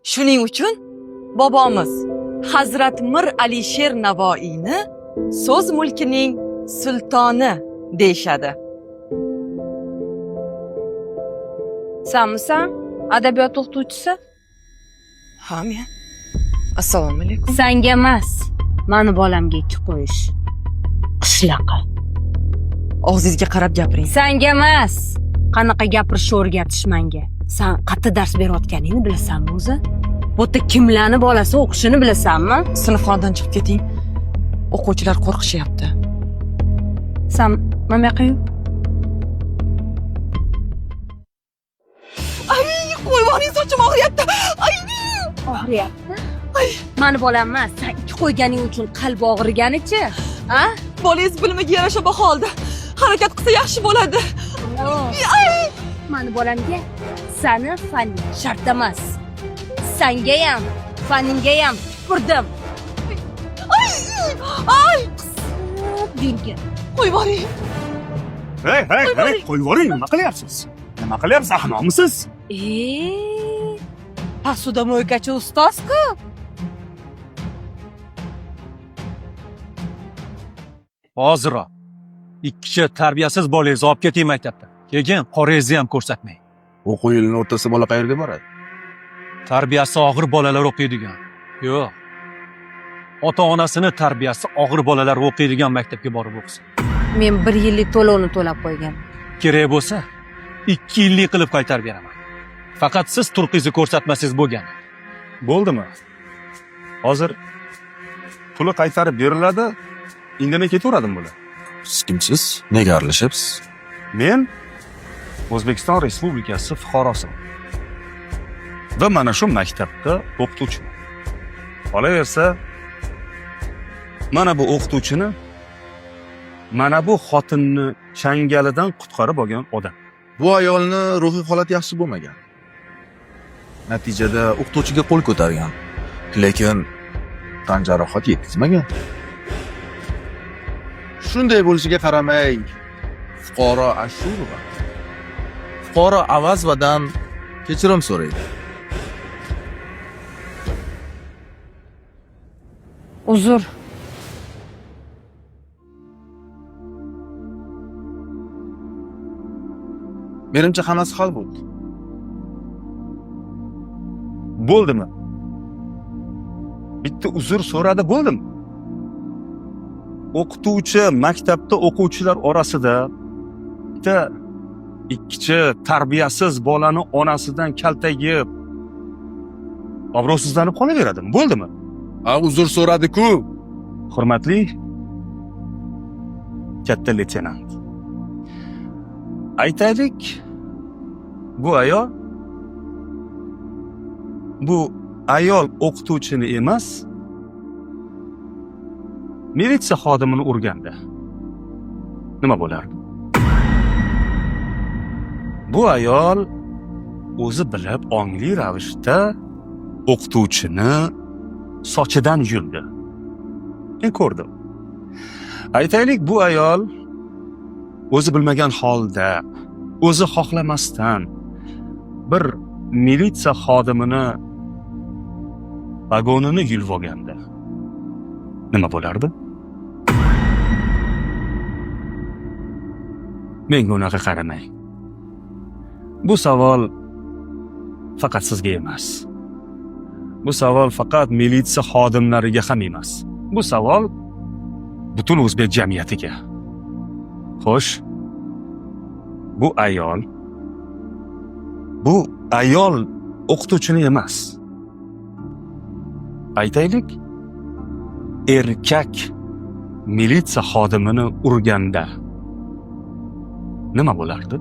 Shuning uchun bobomiz Hazrat Mir Alisher Navoiyni so'z mulkining sultoni deyishadi. Sanmisan adabiyot o'qituvchisi? Ha, men. Assalomu alaykum. Sanga emas, mani bolamga ikki qo'yish. Qishlaqa. Og'zingizga qarab gapiring. Sanga emas. Qanaqa gapirishni o'rgatish manga. San qayerda dars berayotganingni bilasanmi o'zi? Bu yerda kimlarni bolasi o'qishini bilasanmi? Sinfxonadan chiqib keting. O'quvchilar qo'rqishyapti. San mana bu yoqqa yur. Ay, qo'yvoring, sochim og'riyapti. Ay! Og'riyapti. Mani bolam emas, san ikki qo'yganing uchun qalbi og'riganichi? A? Bolangiz bilimiga yarasha baho oldi. Harakat qilsa yaxshi bo'ladi. Mani bolamga sani faning shart emas. Sangayam, faningayam tupurdim. Ay! Ay! Yurgin. Qo'yvoring. Hey, hey, hey, qo'yib yuboring, nima qilyapsiz? Nima qilyapsiz, ahmoqmisiz? Eee, посудомойка chi ustoz-ku. Hoziroq ikkicha tarbiyasiz bolangizni olib keting maktabdan. Keyin qorangizni ham ko'rsatmang. O'quv yilini o'rtasida bola qayerga boradi? Tarbiyasi og'ir bolalar o'qiydigan. Yo'q. Ota-onasini tarbiyasi og'ir bolalar o'qiydigan maktabga borib o'qisin. Men bir yillik to'lovni to'lab qo'ygan. Kerak bo'lsa, 2 yillik qilib qaytarib beraman. Faqat siz turqingizni ko'rsatmasangiz bo'lgani. Bo'ldimi? Hozir puli qaytarib beriladi, indamay ketaveradimi bular? Siz kimsiz? Nega aralashyapsiz? Men O'zbekiston Respublikasi fuqarosiman. Va mana shu maktabda o'qituvchiman. Qolaversa, mana bu o'qituvchini, mana bu xotinni changalidan qutqarib olgan odam. Bu ayolni ruhiy holati yaxshi bo'lmagan. Natijada o'qituvchiga qo'l ko'targan. Lekin tan jarohati yetkazmagan. Shunday bo'lishiga qaramay, fuqaro Ashurova fuqaro Avazovadan kechirim so'raydi. Uzr. Menimcha hammasi hal bo'ldi. Bo'ldimi? Bitta uzr so'radi, bo'ldimi? O'qituvchi maktabda o'quvchilar orasida bitta ikkichi tarbiyasiz bolani onasidan kaltak yeb obro'sizlanib qolaveradimi? Bo'ldimi? A, uzr so'radi-ku. Hurmatli katta leytenant. Aytaylik, bu ayol o'qituvchini emas, militsiya xodimini urganda nima bo'lardi? Bu ayol o'zi bilib ongli ravishda o'qituvchini sochidan yuldi. Men ko'rdim. Aytaylik, bu ayol o'zi bilmagan holda, o'zi xohlamasdan bir militsiya xodimini vagonini yulib olganda nima bo'lardi? Menga unaqa qaramang. Bu savol faqat sizga emas. Bu savol faqat militsiya xodimlariga ham emas. Bu savol butun o'zbek jamiyatiga. Xo'sh, bu ayol o'qituvchini emas. Aytaylik, erkak militsiya xodimini urganda nima bo'lardi?